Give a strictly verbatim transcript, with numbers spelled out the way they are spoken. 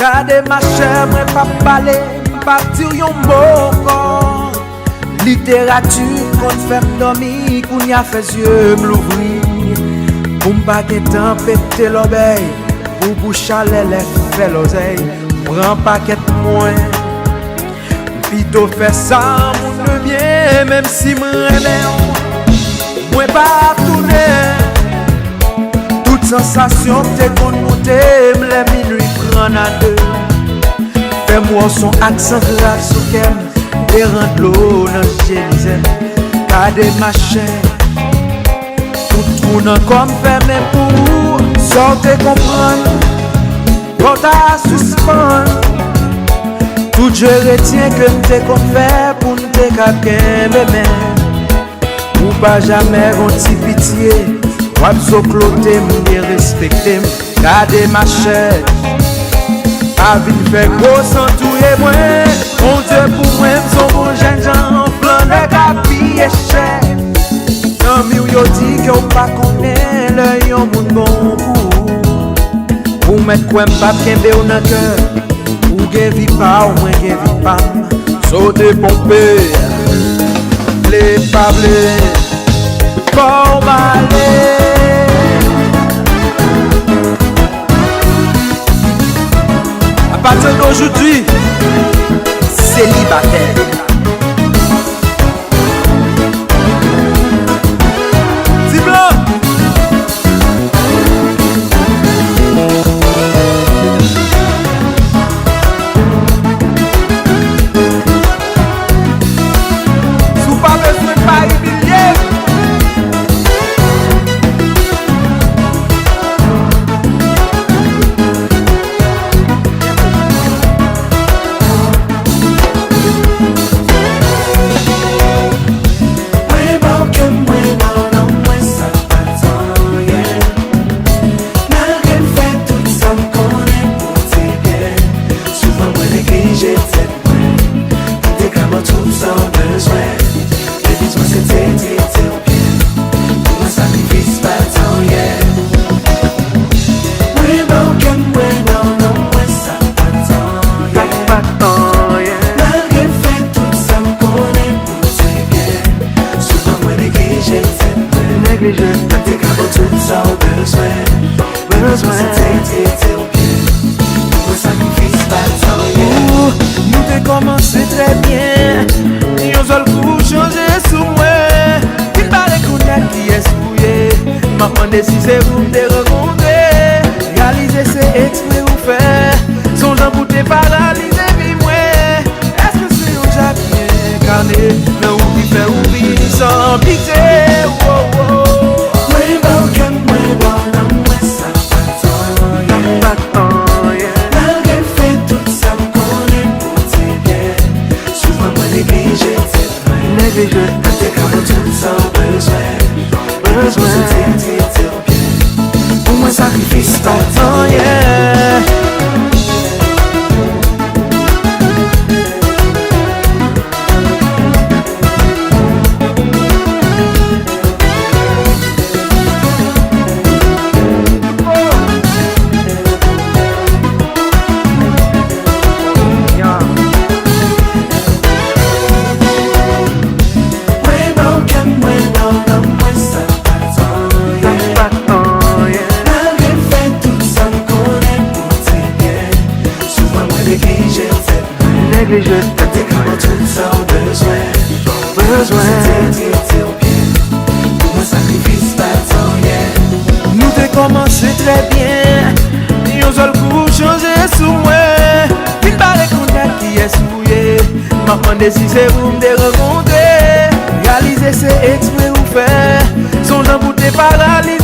Gade machè, mwen p ap pale, m p ap di w yon mo ankò. Literati konn fè m dòmi, kounye a fè zye m louvri. Pou m pa gen tan pete lòbèy, pou bouch a lèlè fè lòzèy, pran pakèt mwen. M pito fè sa moun de byen, menm si m renmen w, mwen pa ap tounen. Tout sansasyon k te konn moute m lè minui pran n a de, fè m wè w s on aksan grav sou kè m, deran dlo nan je mizè m. Gade machè, tout twou nan kò m fèmen pou ou. Sa w te konprann, fò w ta sispann. Tout je retyen ke m te konn fè pou n te ka kenbe men. Ou pa jamè gon ti pitye, w ap zoklote m, derespekte m. Gade machè, pa vin fè gwo san touye mwen. Bondye pou mwen, m s on bon jènjan, flannè k ap piye chè. Zanmi w yo di ke w pa konnen lè yon moun bon pou ou. Ou mèt kwè m p ap kenbe w nan kè. Ou gen vi pa w, mwen gen vi pa m. Sote ponpe, vle pa vle, fò w m ale. À partir d'aujourd'hui, célibataire. Ti blan. Si w pa bezwen m, pa imilye m. Mwen ba w kè m, mwen ba w nanm mwen, sa pa t anyen. Malgre m fè tout sa m konnen pou te byen, souvan mwen neglije tèt mwen. Pou m te ka ba w tout sa w bezwen, men bizwen se te trete w byen. Pou mwen sakrifis pa t anyen. Mwen ba w kè m, mwen ba w nanm mwen, sa pa t anyen. Malgre m fè tout sa m konnen pou te byen, souvan mwen neglije tèt mwen. Mwen te ka ba w tout sa w bezwen, men bizwen se te trete w byen. Pou mwen sakrifis pa t anyen. Ou, nou te kòmanse trè byen. Yon sèl kou w chanje sou mwen. Vin pale kounye a kiyès ou ye. M ap mande si se ou m te rankontre. Reyalize se eksprè ou fè. S on jan pou te paralize vi mwen. Èske se yon djab ki enkane nan ou ki fè ou vini san pitye? Wo, wo. Mwen ba w kè m, mwen ba w nanm mwen, sa pa t anyen. Malgre m fè tout sa m konnen pou te byen, souvan mwen neglije tèt mwen. Mwen te ka ba w tout sa w bezwen, men bizwen se te trete w byen. Pou mwen sakrifis pa t anyen. Mwen ba w kè m, mwen ba w nanm mwen, sa pa t anyen. Malgre m fè tout sa m konnen pou te byen, souvan mwen neglije tèt mwen. Mwen te ka ba w tout sa w bezwen, men bizwen se te trete w byen. Pou mwen sakrifis pa t anyen. Nou te kòmanse trè byen. Yon sèl kou w chanje sou mwen. Vin pale kounye a kiyès ou ye. M ap mande si se ou m te rankontre. Reyalize se eksprè ou fè. S on jan pou te paralize